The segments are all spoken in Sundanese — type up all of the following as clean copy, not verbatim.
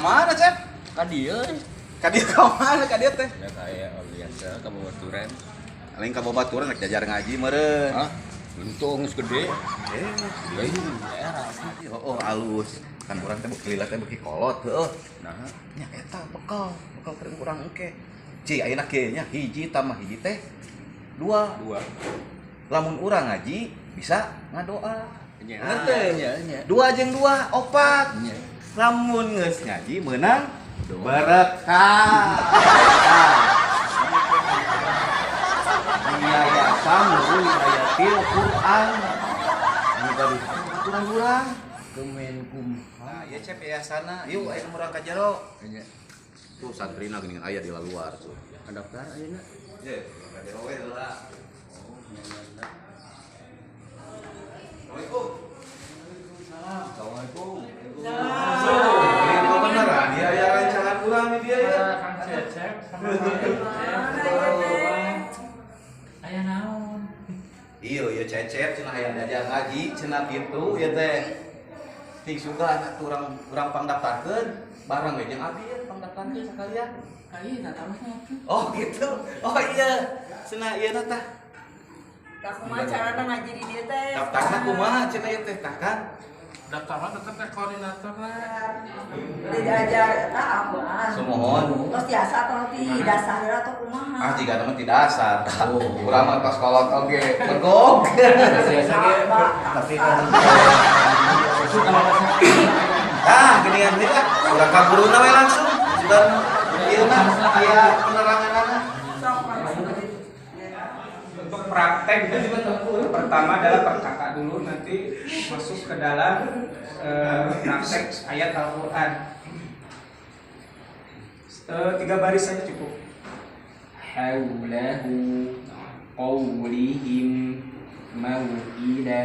Ka mana, Cep? Ka dieu. Ka dieu ka mana ka dieu teh? Ya kayak oh, biasa ka babaturan. Lain ka babaturan rek jajar ngaji meureun. Hah? Untung geus gede. Eh, Lain daerah. oh, alus. Kan urang teh beuki lila teh beuki kolot heueuh. Nah, Nya eta bekal, bekal keur urang engke. Ci ayeuna kieu nya, hiji tambah hiji teh dua. Dua. Lamun urang ngaji bisa ngadoa. Nya. Ngerti? Nya, nya. Dua jeung dua opat. Nya. Lamun geus ngaji meunang Doa. Berkah. Yayasan Nurul Hidayatil Quran. Anu gaduh urang-urang. Kemenkumham. Nah, ieu Cep yayasana. Yuk aya urang ka jero. Nya. Tuh santrina geuningan aya di luar tuh. Daftar ayeuna. Ye, ka jero we heula. Oh, nya nya. Assalamualaikum. Assalamualaikum. Ini kok beneran dia aya rancangan urang nih dia ya. Kang Cecep sama Kang Cecep. Aya naon? Iya, iya Cecep cenah hayang diajar ngaji cenah kitu ieu teh. Ting suka atuh urang urang pangdaftarkeun bareng we jeung abi ya pangdaftarkeun sakalian. Ai tatarosna atuh. Oh gitu. Oh iya. Cenah ieu na tah. Tah, kumaha carana ngaji di dieu teh? Daftarna kumaha cenah ieu teh tah kan? Daftarna tetep teh koordinator lah. Diajar eta Al-Qur'an. Sumuhun. Tos tiasa atau ti dasar atau kumaha? Ah jika teman tidak dasar. Oh. Urang mah tos kolot oge. Begog. Biasa ge, tapi kan Ah, geuningan deui ah. Urang ka guruna we langsung. Sudah ieu na aya peneranganana. Sok langsung. Untuk praktek pertama adalah per kata dulu, nanti masuk ke dalam praktek ayat Al-Quran. Tiga baris saja cukup. حوله قولهم موئلا.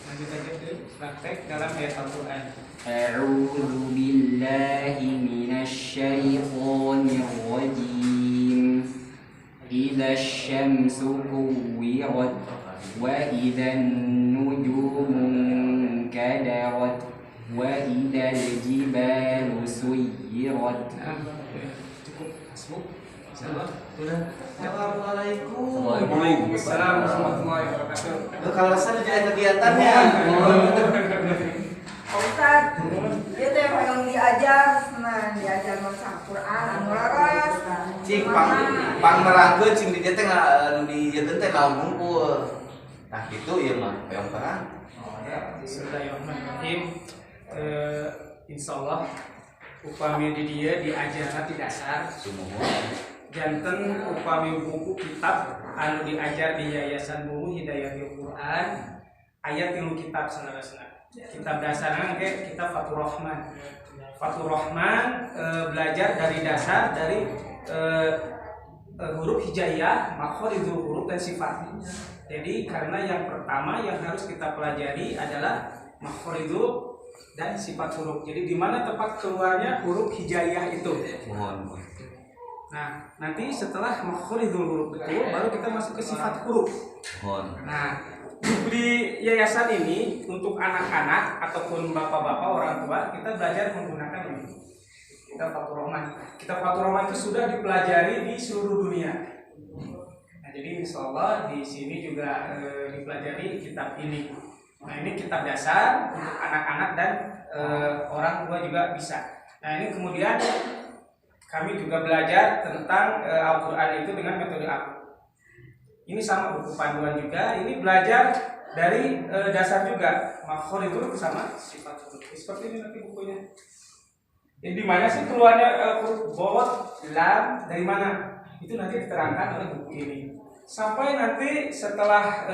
Lanjut aja ke praktek dalam ayat Al-Quran. أعوذ بالله من الشيطان الرجيم. إذا الشمس كورت وإذا النجوم انكدرت وإذا الجبال سيرت. Nah, cukup, hasbuk. Insyaallah. Assalamualaikum. Waalaikumsalam warahmatullahi wabarakatuh. Lu kalau rasa jadi kegiatannya. Pak Ustad, ieu teh hoyong diajar, nah diajar maca Al-Qur'an anu leres. Cing pang pang nerangkeun cing di dieu teh nu di ieu teh naon hungkul. Nah gitu ieu mah hoyong terang. Bismillahirrahmanirrahim. Insya Allah upami di dia diajarna ti dasar. Sumuhun. Janten upami buku kitab anu diajar di Yayasan Nurul Hidayatil Quran aya tilu kitab saleresna. Kitab dasarnya ke kitab Fathur Rahman. Fathur Rahman, belajar dari dasar, dari huruf hijaiyah, makhorijul huruf dan sifat. Jadi karena yang pertama yang harus kita pelajari adalah makhorijul dan sifat huruf. Jadi di mana tempat keluarnya huruf hijaiyah itu. Mohon. Nah, nanti setelah makhorijul huruf betul, baru kita masuk ke sifat huruf. Mohon. Nah, di yayasan ini untuk anak-anak ataupun bapak-bapak orang tua kita belajar menggunakan ini. Kitab Fathur Rahman. Kitab Fathur Rahman itu sudah dipelajari di seluruh dunia. Nah, jadi insya Allah di sini juga dipelajari kitab ini. Nah, ini kitab dasar untuk anak-anak dan orang tua juga bisa. Nah, ini kemudian kami juga belajar tentang Al-Quran itu dengan metode apa? Ini sama buku panduan juga. Ini belajar dari dasar juga. Makhor itu sama sifat huruf. Seperti ini nanti bukunya. Jadi di mana sih keluarnya huruf bot, lam, dari mana? Itu nanti diterangkan oleh buku ini. Sampai nanti setelah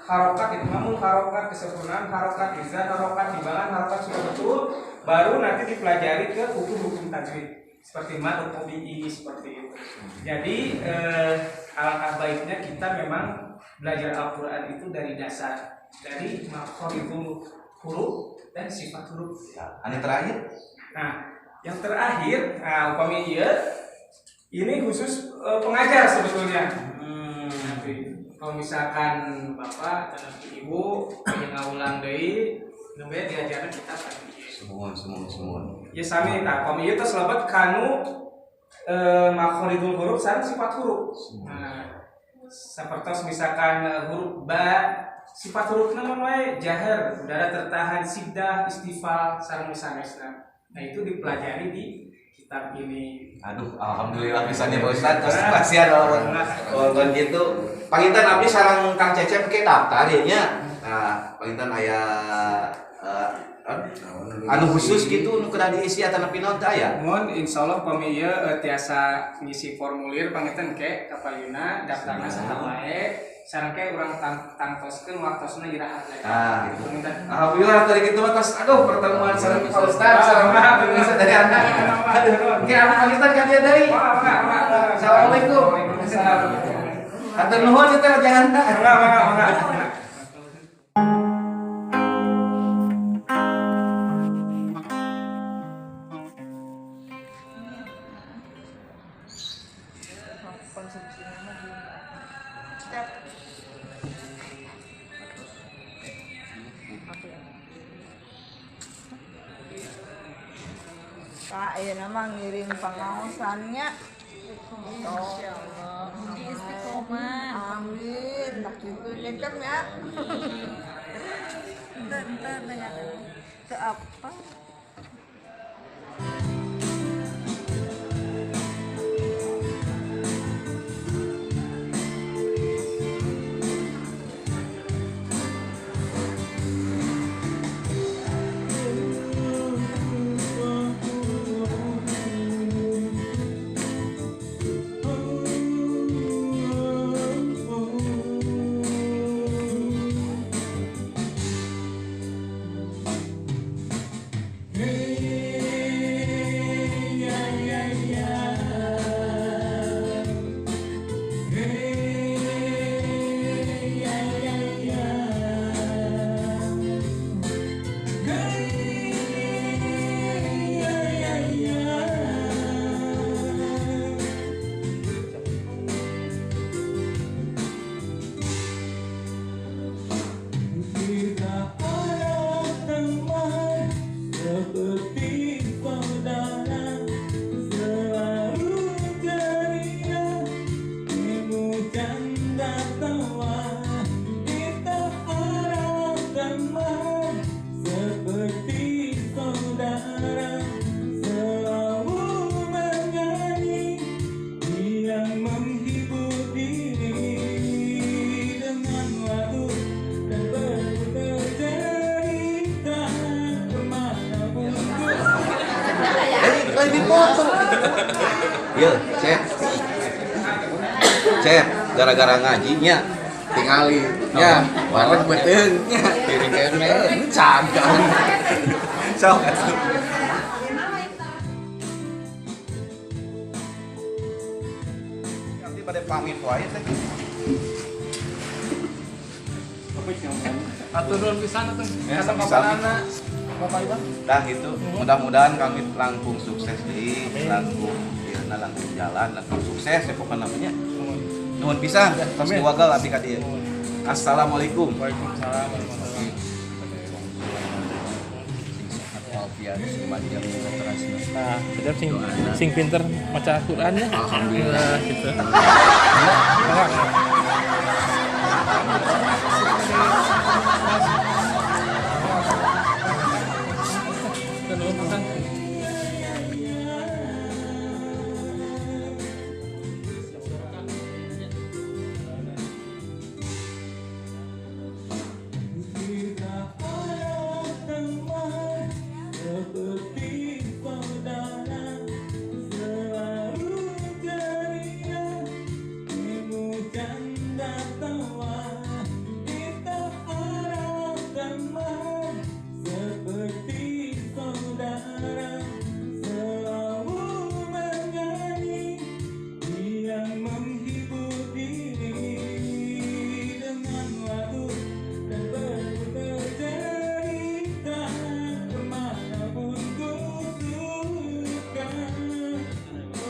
harokat itu, namun harokat kesempurnaan, harokat izan, harokat timbangan, harokat sudah betul, baru nanti dipelajari ke hukum-hukum tajwid seperti mad tabi'i seperti itu. Jadi alangkah baiknya kita memang belajar Al-Quran itu dari dasar, dari makhorijul huruf dan sifat huruf. Anu terakhir? Nah, yang terakhir, nah, upami ieu ini khusus pengajar sebetulnya. Nanti kalau misalkan bapak atau nanti ibu pengen ngawulang deui Nembe diajarna kitab anu ieu. Sumuhun, sumuhun, sumuhun. Ya sami tah pami ieu tos lebet kanu makhorijul huruf sareng sifat huruf. Nah, sapertos misalkan huruf ba sifat hurufna mah wae jahar, udara tertahan, siddah, istifal sareng sanesna. Nah, itu dipelajari di kitab ini. Aduh, alhamdulillah pisan ya Pak Ustaz. Terus kasihan walaupun gitu. Panginten abdi sareng Kang Cecep ke daftar ya nya. Nah, panginten aya anu khusus gitu nu kedah diisi atanapi naon teh aya? Mun insyaallah pami ieu tiasa ngisi formulir panginten ke ka payuna daftarna saha wae sareng ke urang tangtoskeun waktosna iraha. Ah, gitu. Panginten. Alhamdulillah tadi gitu mah tos aduh pertemuan sareng Pak Ustaz sareng sadayana. Aduh, ke abdi panginten ka dieu deui. Assalamualaikum. Waalaikumsalam. Hatur nuhun ieu teh jangan. Mangga, mangga, mangga. Konsumsinya mah belum step. Pak, ayeuna mah ngiring pangaosannya. Insyaallah. Mugi istiqomah. Amin. Tak gitu nyetem ya. Entar nanya. Ke apa? Iya, Cep. Cep, gara-gara ngajinya tingali nya, wareg beuteung nya, piring kene cagang. Sok atuh. Abdi bade pamit wae teh. Atur nuhun pisan atuh. Ya, Kasampatanana Bapak Iwan. Dah gitu. Mudah-mudahan kami langkung sukses deui, langkung dieuna langkung jalan, langkung sukses ya pokokna namanya. Nuhun pisan, tos diwagal abdi ka dieu. Assalamualaikum. Waalaikumsalam warahmatullahi wabarakatuh. Nah, sedap sing sing pinter maca Al-Qur'an ya. Alhamdulillah. Nah, gitu.